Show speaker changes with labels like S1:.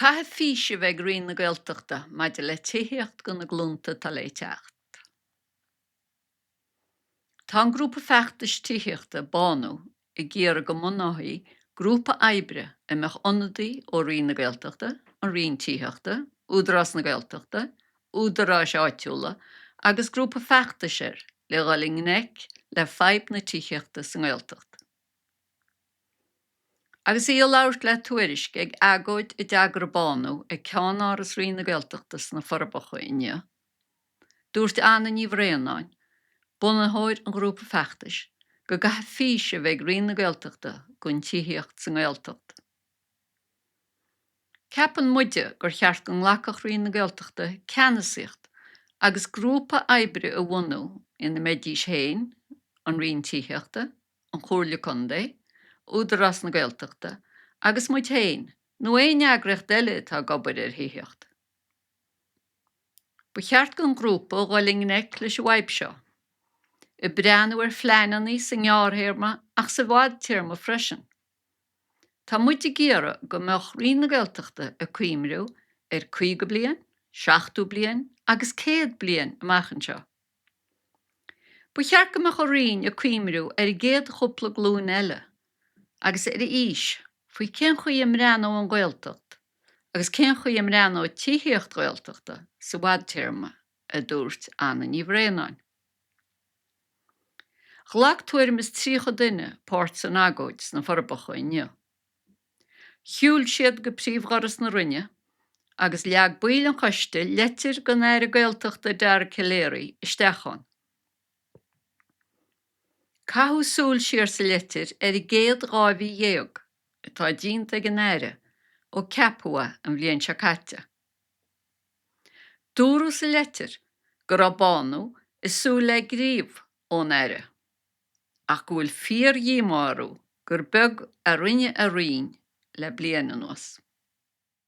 S1: Caithfidh fís a bheith ag Roinn na Gaeltachta maidir le tithíocht do na glúnta atá le teacht. Tá an grúpa feachtais tithíochta, Bánú, ag iarraidh go mbunófaí grúpa oibre a mbeadh ionadaí ó Roinn na Gaeltachta, an Roinn Tithíochta, Údarás na Gaeltachta, údaráis áitiúla agus grúpa feachtais air le dhul i ngleic le fadhb na tithíochta sa nGaeltacht. Agus í ag labhairt le Tuairisc ag agóid a d'eagraigh Bánú ag ceannáras Roinn na Gaeltachta sna Forbacha inniu, dúirt Anna Ní Bhraonáin, bunaitheoir an ghrúpa feachtais, go gcaithfidh fís a bheith ag Roinn na Gaeltachta don tithíocht sa nGaeltacht. Ceapann muide gur cheart go nglacfadh Roinn na Gaeltachta ceannasaíocht agus grúpa oibre a bhunú ina mbeidís féin, an Roinn Tithíochta, an Chomhairle Contae, Údarás na Gaeltachta agus muid féin nó aon eagraíocht eile atá ag obair ar thithíocht. Ba cheart don ghrúpa dhul i ngleic leis an bhfadhb seo, ag breathnú ar phleananna sa ngearrthéarma ach sa bhfadtéarma freisin. Tá muid ag iarraidh go mbeadh Roinn na Gaeltachta ag cuimhniú ar 50 bliain, 70 bliain agus 100 bliain amach anseo. Ba cheart go mbeadh an Roinn ag cuimhniú ar an gcéad chúpla glúin eile agus ar a fhís faoi cén chaoi a mbreathnóidh an Ghaeltacht agus cén chaoi a mbreathnóidh tithíocht Ghaeltachta sa bhfadtéarma, a dúirt Anna Ní Bhraonáin. Ghlac tuairim is 30 duine páirt san agóid sna Forbacha inniu. Shiúil siad go príomhdhoras na Roinne agus leag baill an choiste leitir don Aire Gaeltachta Dara Calleary isteach ann. Caitheadh súil siar sa leitir ar an gcéad 12 mhí atá déanta ag an Aire ó ceapadh é an bhliain seo caite. Dúradh sa leitir go raibh Bánú ag súil le gníomh ón Aire. ach go bhfuil fíordhíomá orthu gur beag a rinne a Roinn le bliain anuas.